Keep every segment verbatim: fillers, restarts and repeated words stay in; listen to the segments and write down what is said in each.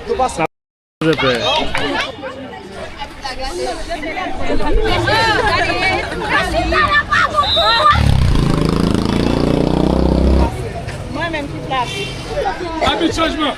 Yo pase. Mwen menm ki plase. Abit chanjman.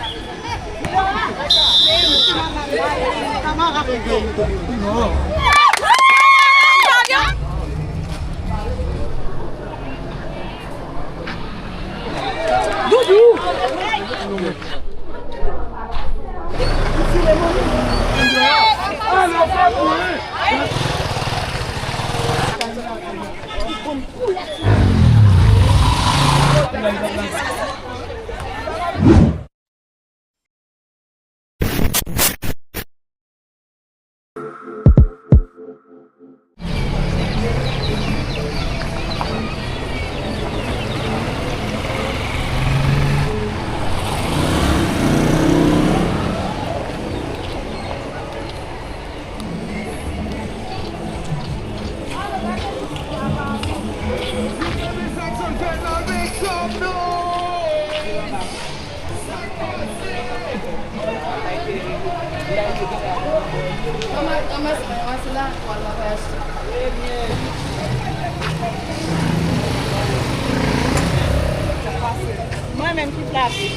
Mwen menm ki plase.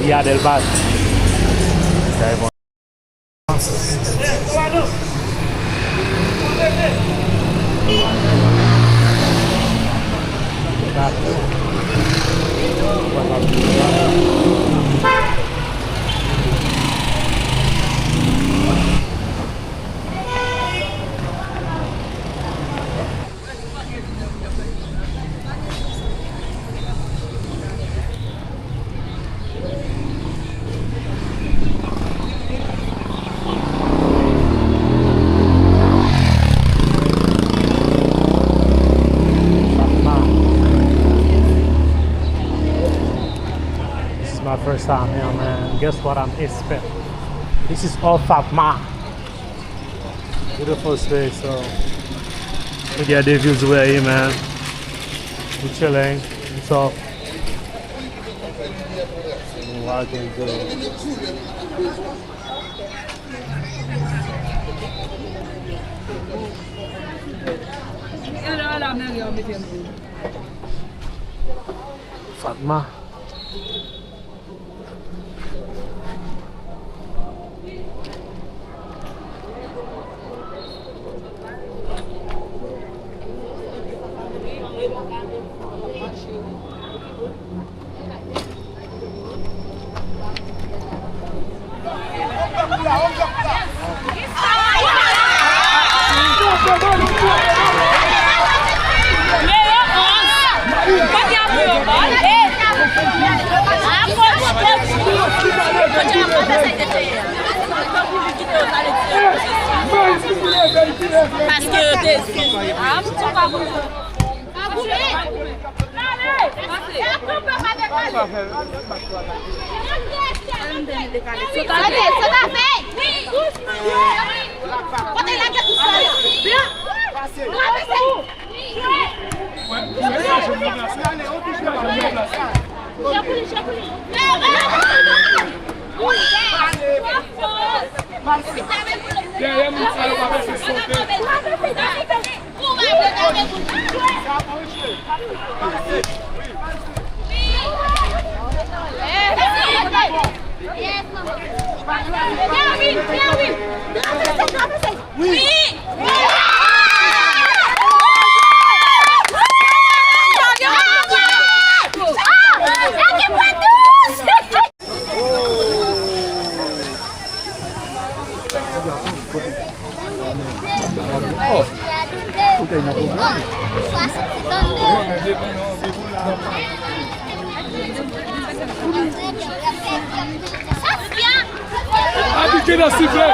Via del Bas. This is my first time here, man. Guess what I'm expecting? This is all Fatma. Beautiful space, so we get the views where here, man. We chilling. So we walking through. Fatma. Paske yo te si. Sote, sote, fè! Kote lage pou sa yo? Byen! Pase! Dèyè moun sa yo pa bezwen sote. Abitye nan sifle.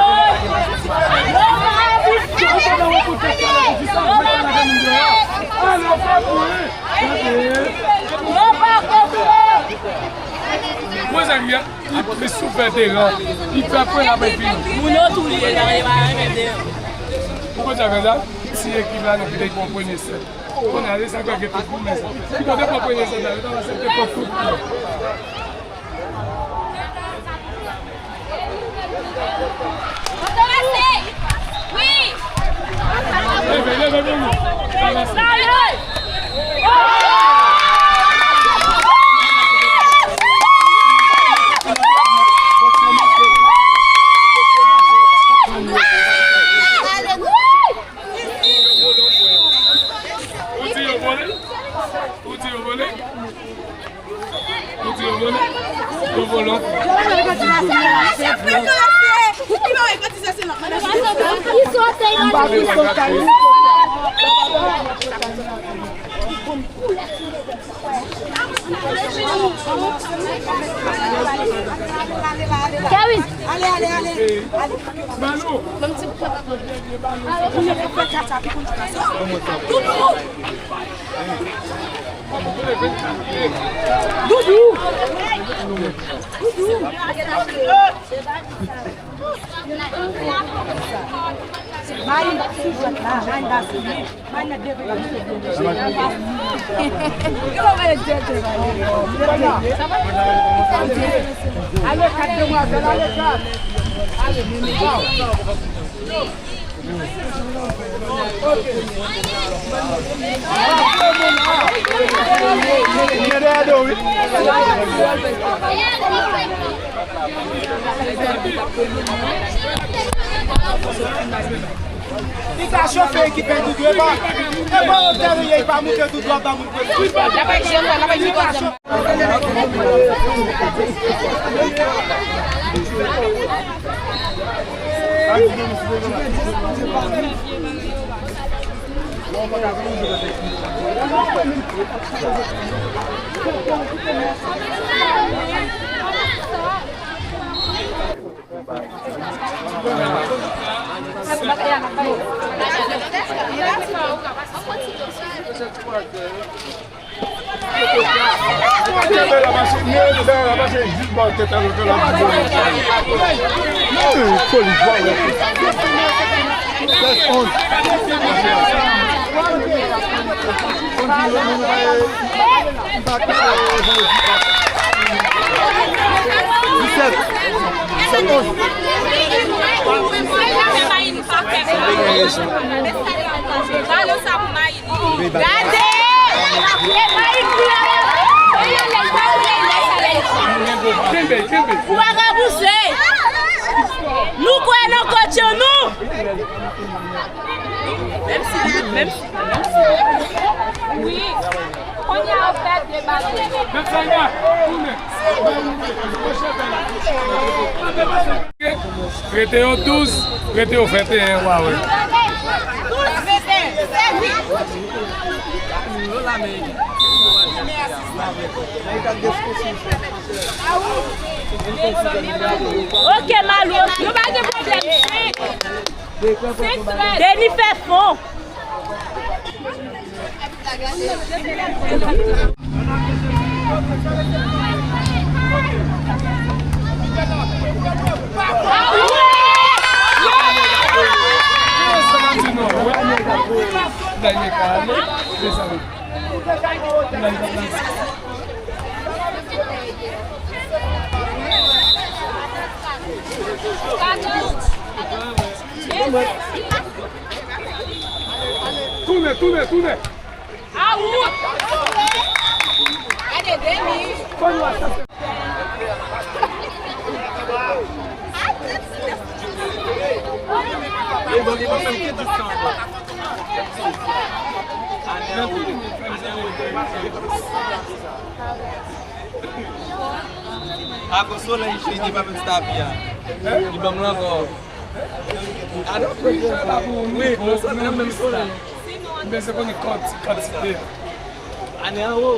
Mwen, zanmi an, li plis sou fè deran. Li fè pwen la, men fini. Moun yo tou li ye, la, li pa renmen deran. Ou konn sa fè sa? Si ekip la nou kite pran premye sèt. Kounye a, se sa k fè ke tout moun men sa. Si nou te pran premye sèt la, nou t ap aksepte kont tout moun. Leve, leve, leve. Ou di yo vole? Ou di yo vole? Ou di yo vole? Yo vole. Kevin! Ale, ale, ale. Mano! Doudou! Doudou! Mayi sou jwèt la, Mayi ba sou li. Mayi nan devre la, misye devre. Ale, kat demwazèl, ale, kat. Ale, li ka chofe ekip Doudou, e pa, e pa yo tèlman ye, li pa moute Doudou, ap ba moun prèske. Li pa chofe. Kenbe la, mache, kenbe la, mache, jis ba tèt a lòt la. Folis, ba lòt. Sèz onz. Disèt. Disèt onz. Gade! E pa yon koulè. Kenbe, kenbe. Ou pa ka bouje. Nou kwè nan kòtyon nou. Menm si, menm si. Wi. Kounye a, w fè debake. Menm sa, tounen. Rete yo douz, rete yo venteyen, w a wè. Ok, Malou, yo pa gen pwoblèm. Senk. Senk trè. Deni fè fon. Tounen, tounen, tounen. Awout! Gade, Deni. Ako solèy cheri pa menm stabi a. Li ban m l ankò. Wi, nou sot nan menm solèy. Men se konn kantite. Ane an wo.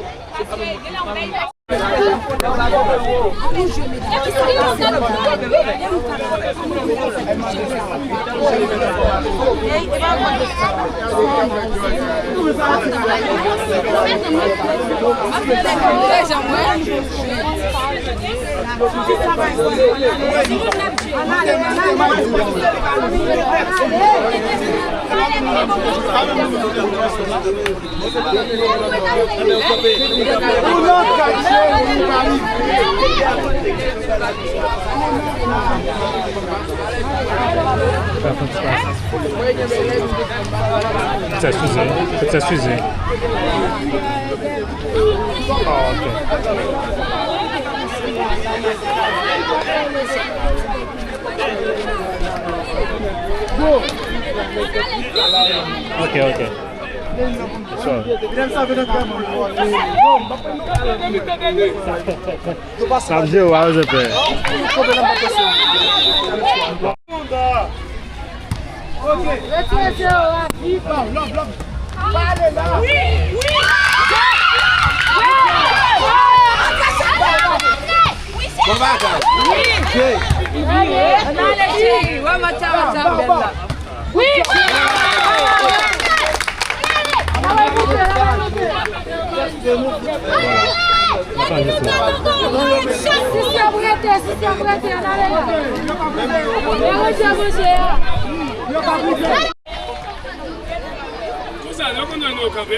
Fè sa, eskize. Fè sa, eskize. Ah, ok. Ok, ok. Sorry. N ap jere w, pa bezwen pè. Retire zero a. Bon bagay. Ale, ale, cheri. Wè, match la, match la bèl la. Wi! Sisye ap rete, sisye ap rete, ann ale la. Aranje manje a. Konsa, lè w konn wè nou kanpe.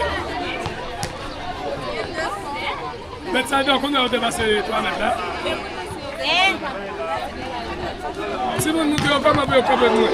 Bèt sa yo konn wè yo depase twa mèt la. Timoun, montre yo kòman pou yo kanpe pou mwen.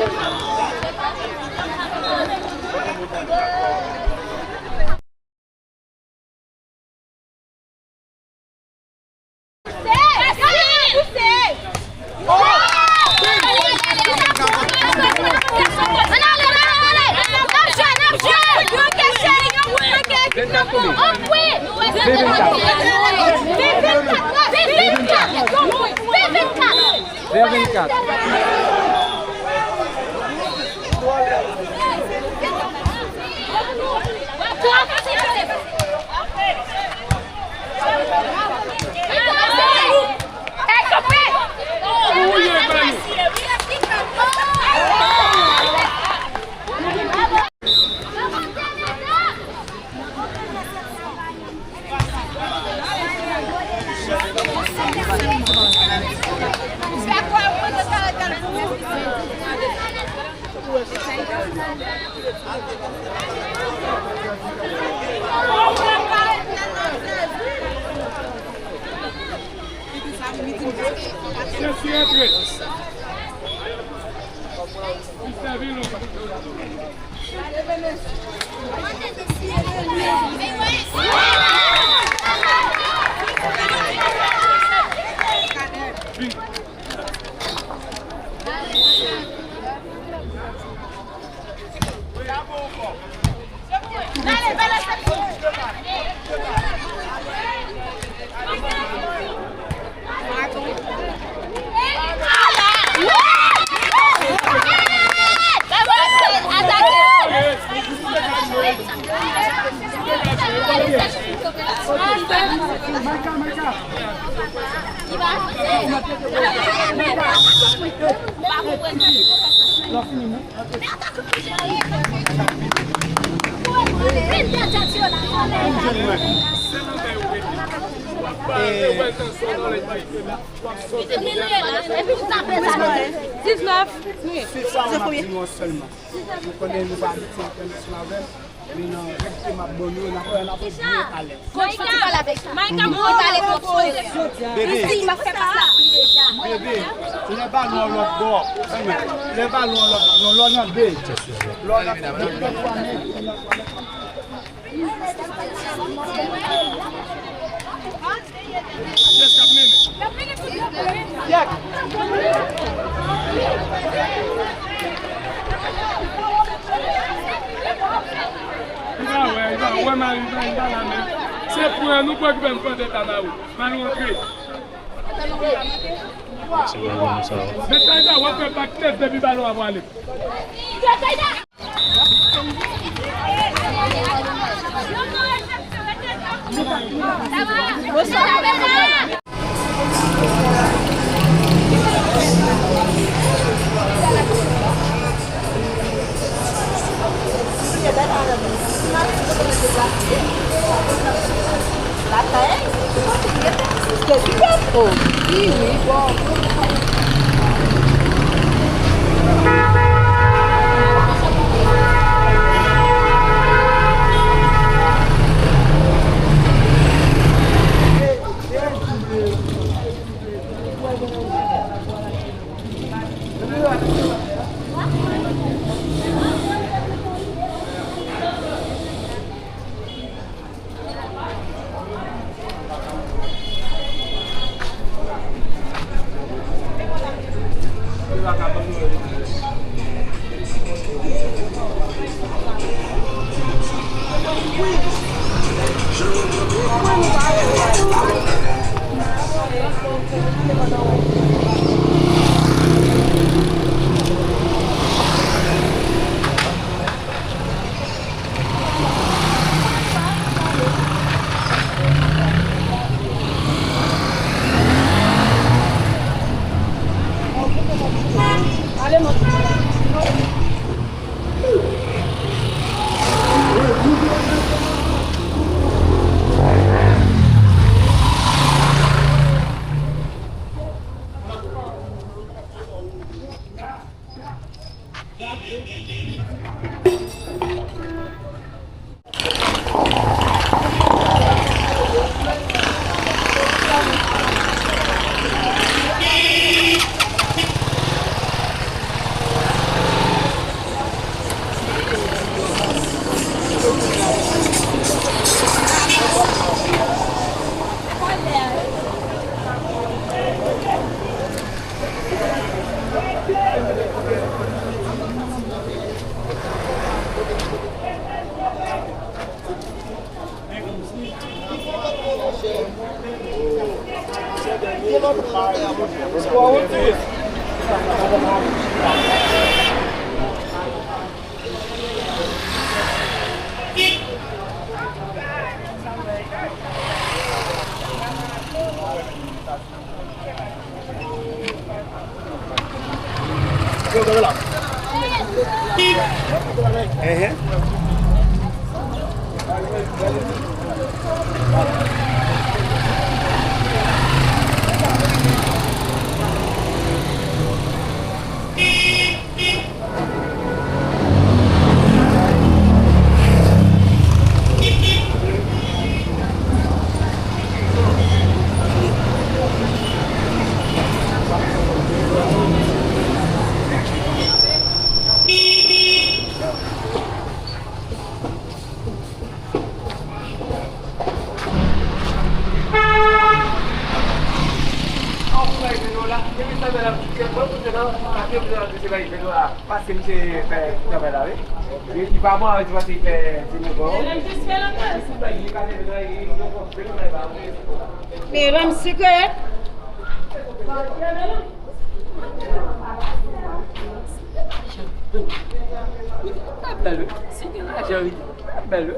Diznèf. Se sa m ap di nou an sèlman. Nou konnen nou pa abitye entènasyonal avè m, men nan règ ke m ap ban nou yo, n ap, n ap byen pale. Maïka, Maïka, mwen pale kont Soleil. Bebe. Isi, m ap fè pas la pou li deja. Bebe, lè balon an lòt bò. Lè balon an lòt bò. Non, lò nan de. Lò nan de. Li pa wè, li pa wè Mari, Mari pa la menm. Se pran nou pran ki fè m pran tèt a Mari. Mari antre. Mèt Kayda, w ap fè bak nèf depi balon an pwale. Medam sikre. Wi, ap bèl wi. Si gen lajan wi, ap bèl wi.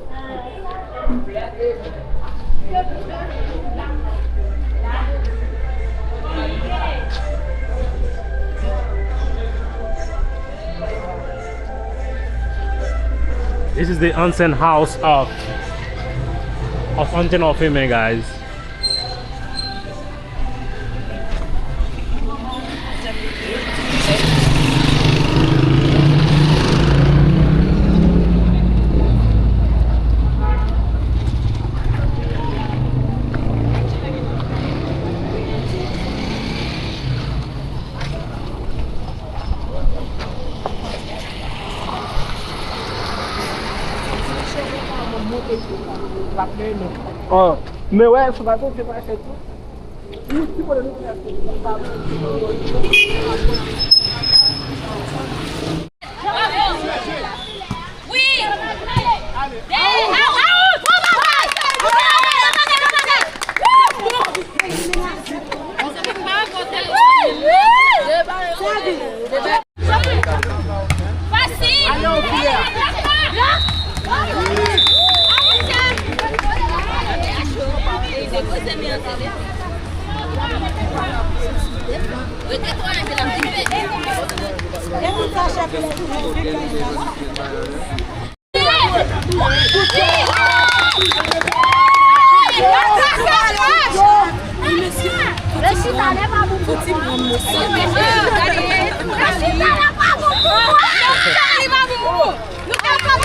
This is the ancient house of, of Antenor Firmin, guys. Oh, men wè, sou bato, se pa fèt tou. Rechita, lè pa bon pou ou. Rechita, lè pa bon pou ou. Nou kapab,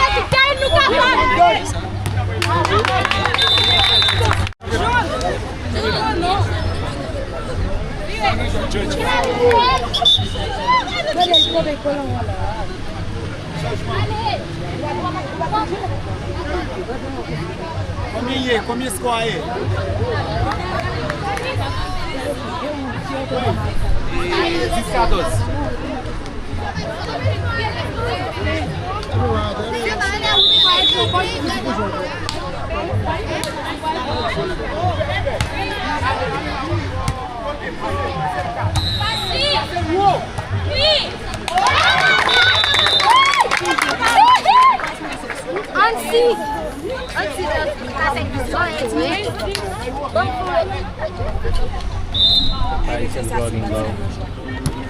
nou kapab. Konbyen ye? Konbyen skò a ye? Dis katòz. Ansi, ansi, sa se zòn etnik.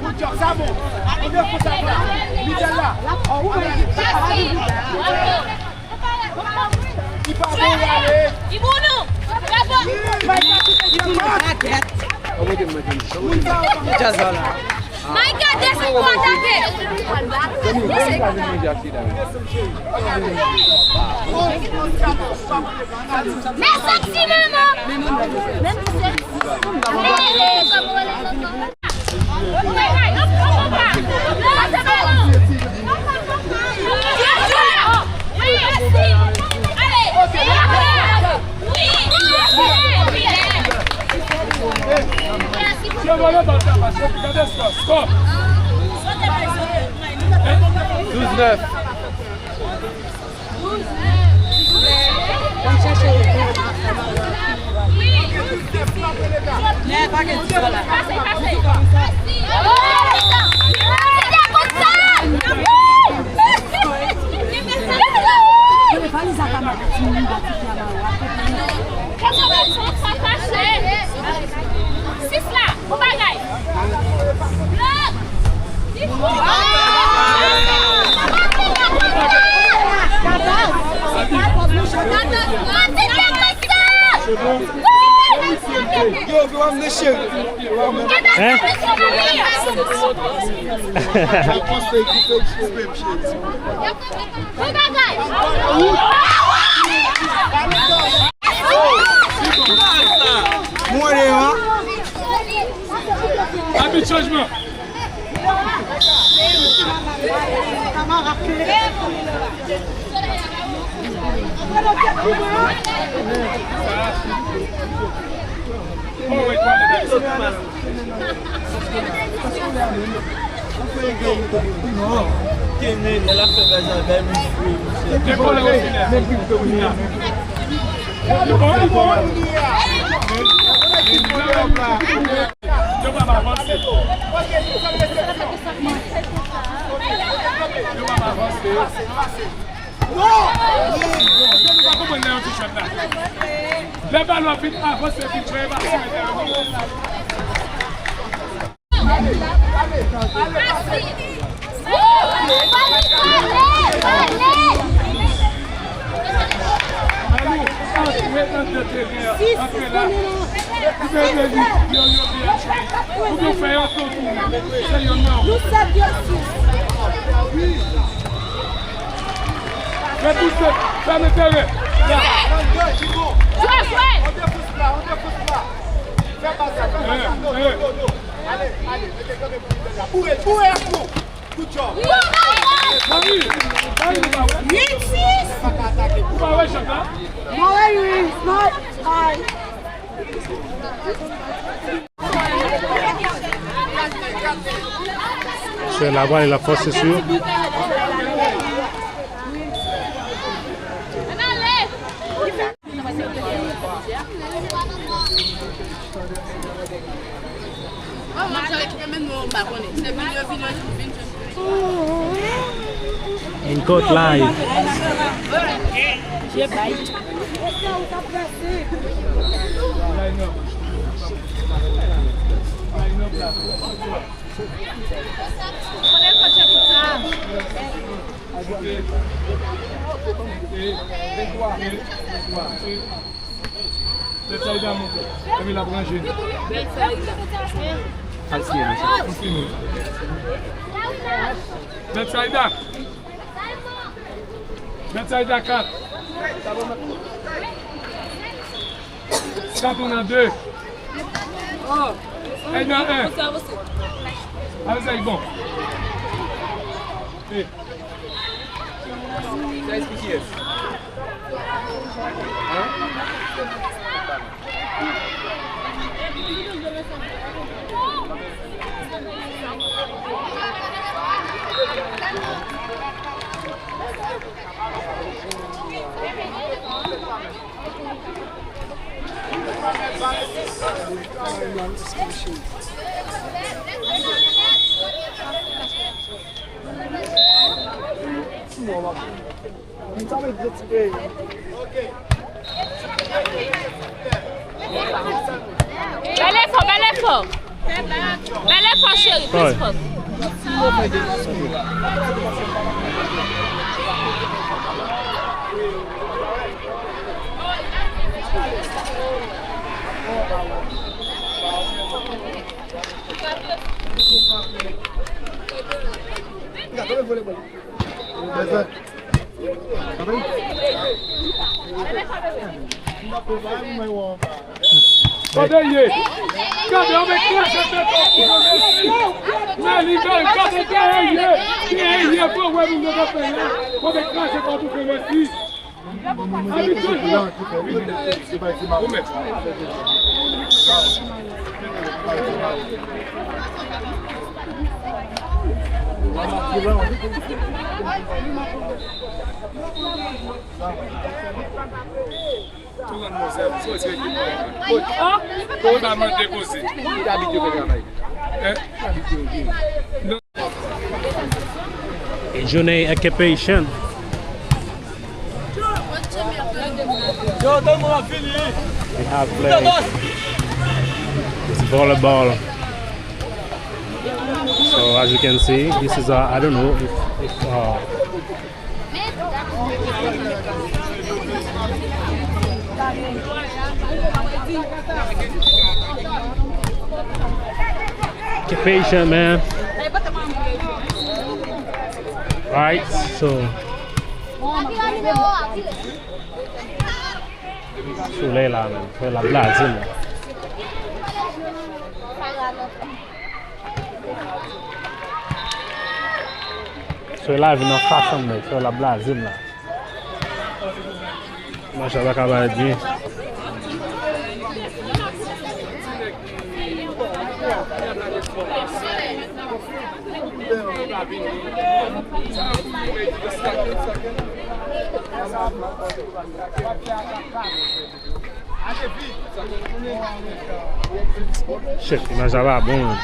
Good job, sa bon. Ann fè sa la. Middle la. Li pa bon, y ale. Li bon, non. Bravo. Jazz la. Maïka desann pou atake. Men sèksi manman. Men sèksi. Douz nèf. Sis la, bon bagay. Yo, yo, amenn cheri. Hein? Mwen deyò. Abit chanjman. Yo pa avanse. Yo pa avanse. Èske nou pa konprann nan yon ti chòt la? Lè balon ap vin avanse, vin jwe, pa sou mete. Fè pouse, fèmen teren. Jwe, jwe. Boure, boure ak nou. Good job. Uit sis. Ou pa wè jan la? Mwen wè wi, non, ay. Sè la pral, l ap fòse sou yo. Vin kot live. Bètsaïda monte. Epi l ap ranje nou. Bètsaïda. Al siye, mesye. Konfime. Bètsaïda. Bètsaïda kat. Kat ou nan de. Èy nan en. Avanse, bon. Hey. Sa espikiyès? Hein? Bèl efò, bèl efò. Bèl efò, cheri, plis fòs. Kote l ye? Gade, yo vle kraze tèt ou pou yo mesi. Men li gade, gade, gade, ye, ye, ye, pou wè moun yo fè la. Yo vle kraze tèt ou pou mesi. Hein? Hein? Jounen occupation. We have play. It's volleyball. So as you can see, this is uh, I don't know if, if uh, Be patient, man. Alright, so. Solèy la, man. Solèy la blaze, man. Solèy la vin anfas an mwen, solèy la blaze m la. Imaj la pa ka parèt byen. Chèf, imaj la pa bon, man.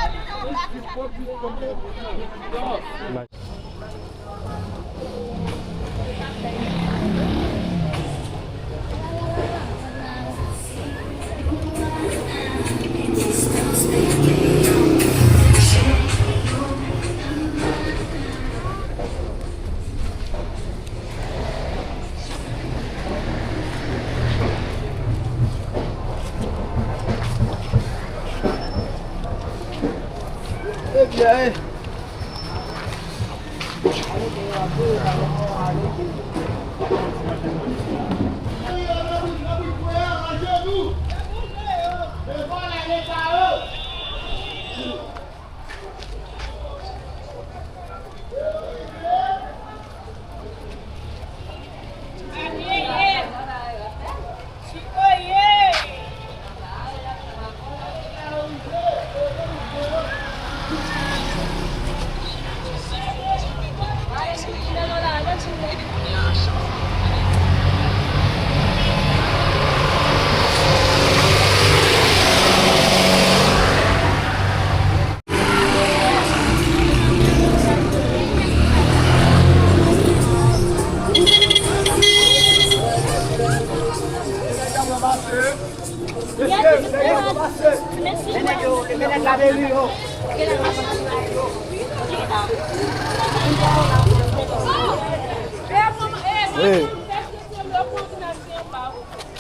Hey.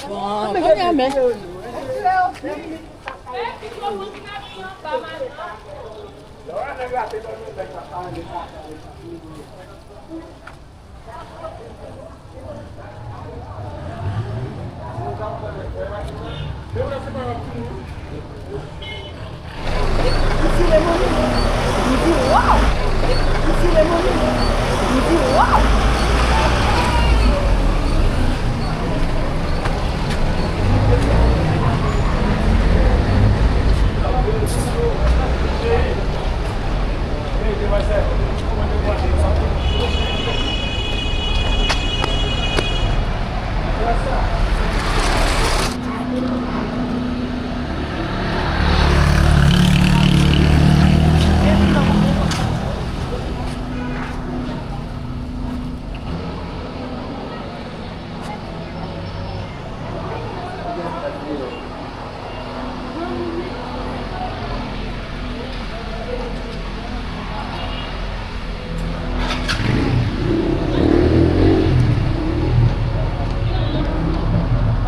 Bon, kounye a, men.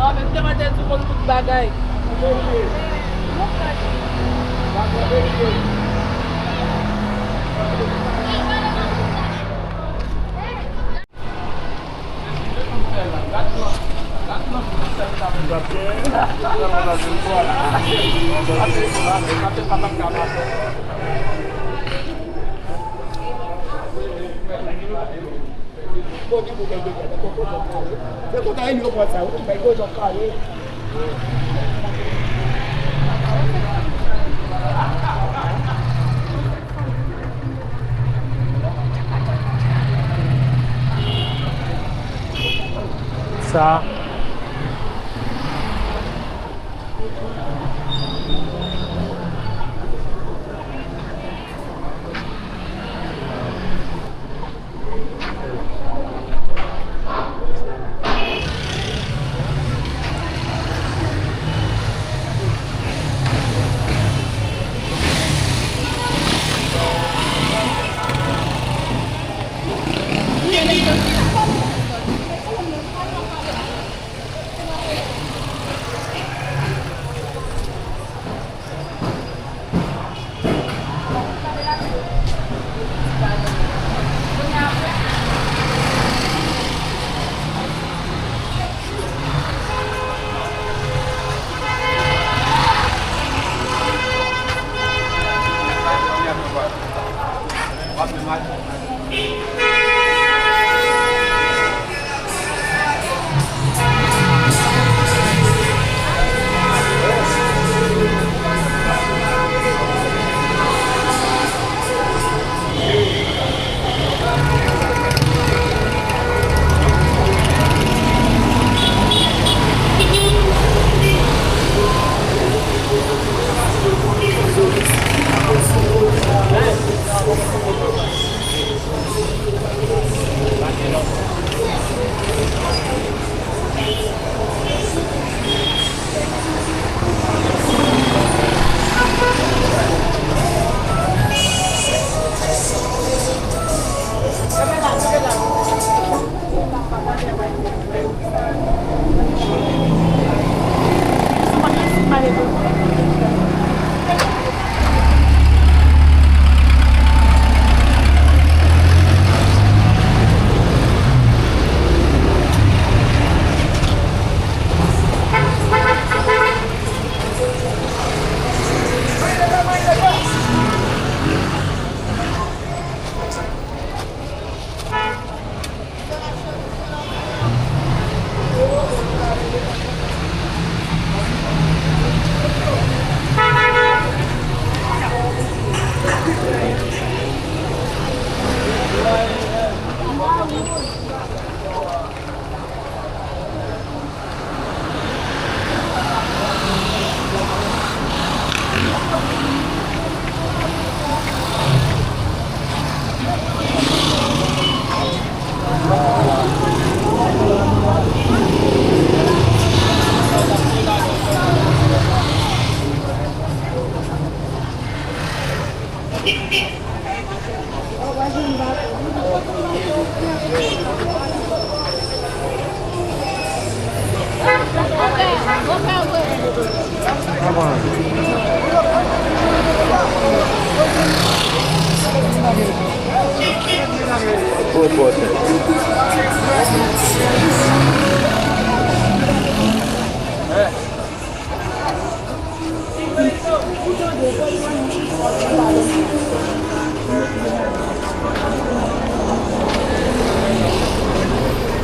An, men te mande di moun tout bagay. Se kontan e li yo pran sa, wi, bay gwo jan kare. Sa.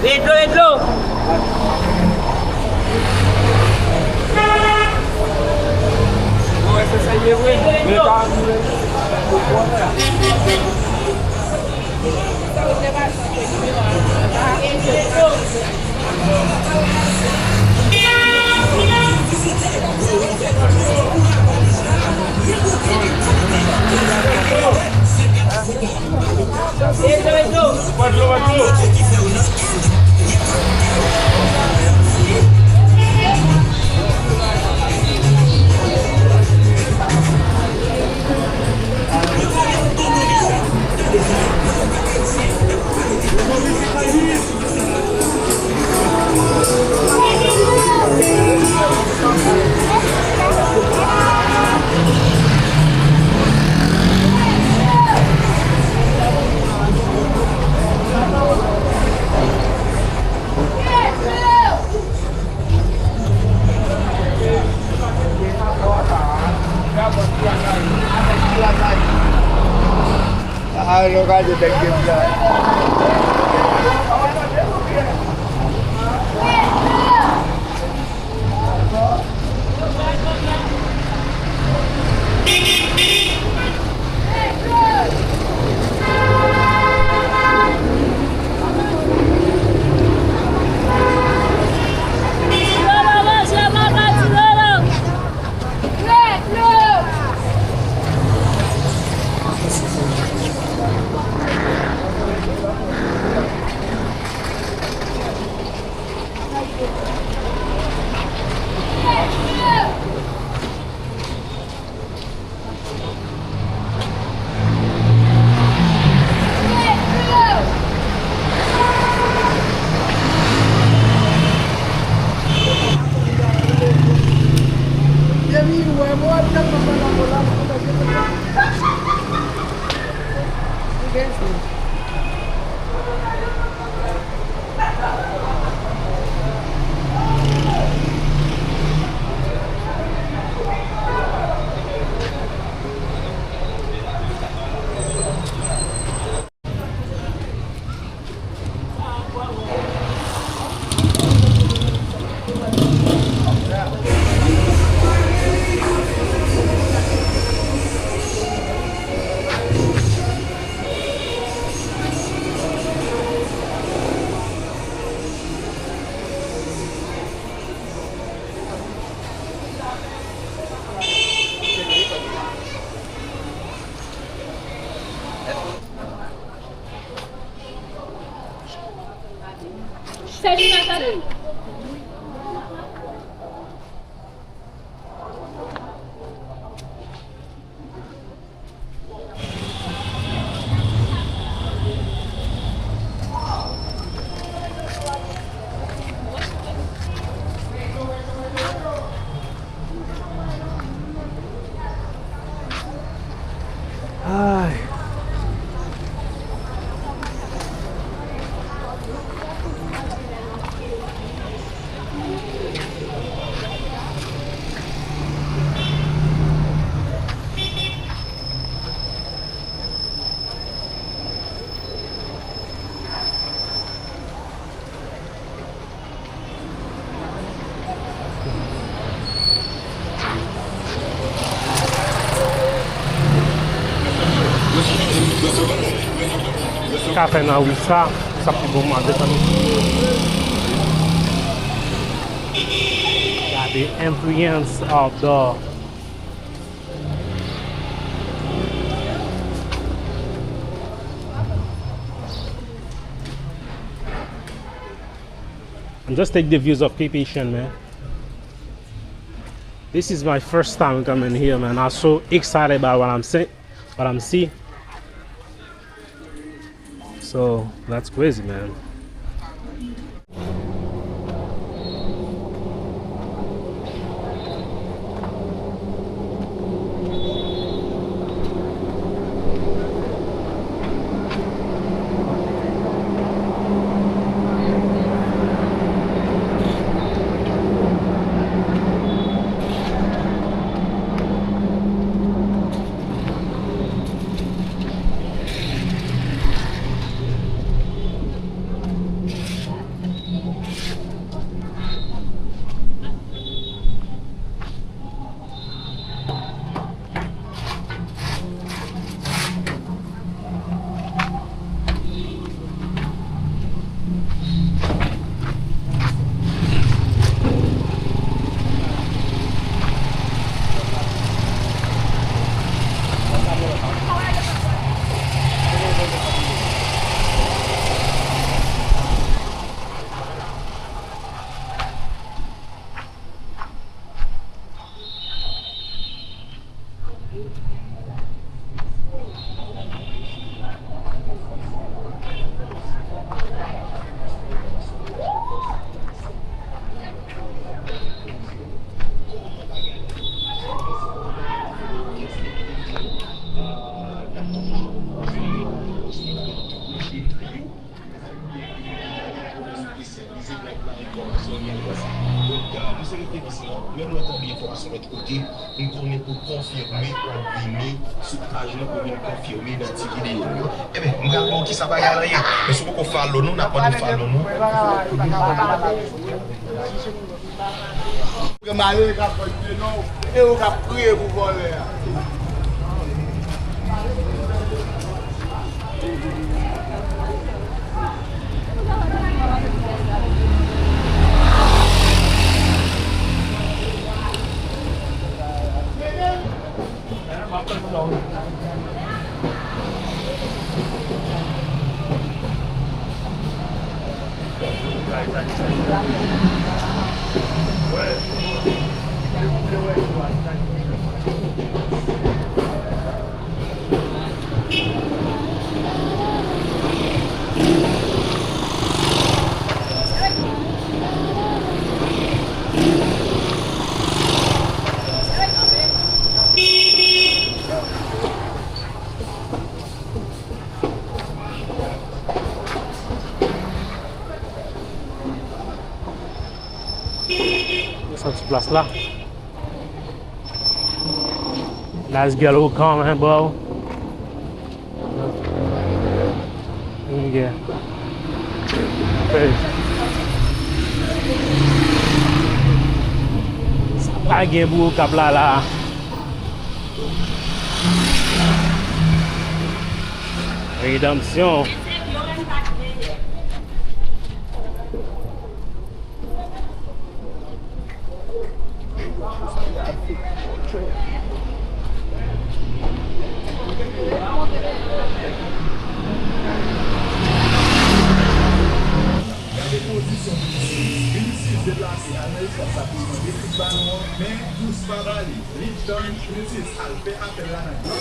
Ret dlo, ret dlo. Ret dlo, ret dlo. Ay. Ka fè nan ri sa, sa pi bon mande tann. Gade ambiance outdoor. And just take the views of K P Shan, man. This is my first time coming here, man. I'm so excited about what I'm seeing, what I'm see. So that's crazy, man. Misye rete isit la, men m wè konbyen enfòmasyon lòt kote, m konnen pou konfime w ap vini sou paj lan pou vin konfime nan ti videyo m yo. Ebyen, m pral ba w kisa bagay lan ye. Men si w poko follow nou, n ap mande w follow nou. Gen malere k ap fè pye non, e ou k ap kriye pou vòlè a. Santi plas la. Nice girl will come, hein, bro. Yeah. Hey. Sa pa gen bro k ap la la. Redanmsyon. Gade pozisyon Vinicius. Vinicius deplase al nan espas la pou l mande kout balon an, men Dous pa ba li. Richard Vinicius al fè apèl la nan gran.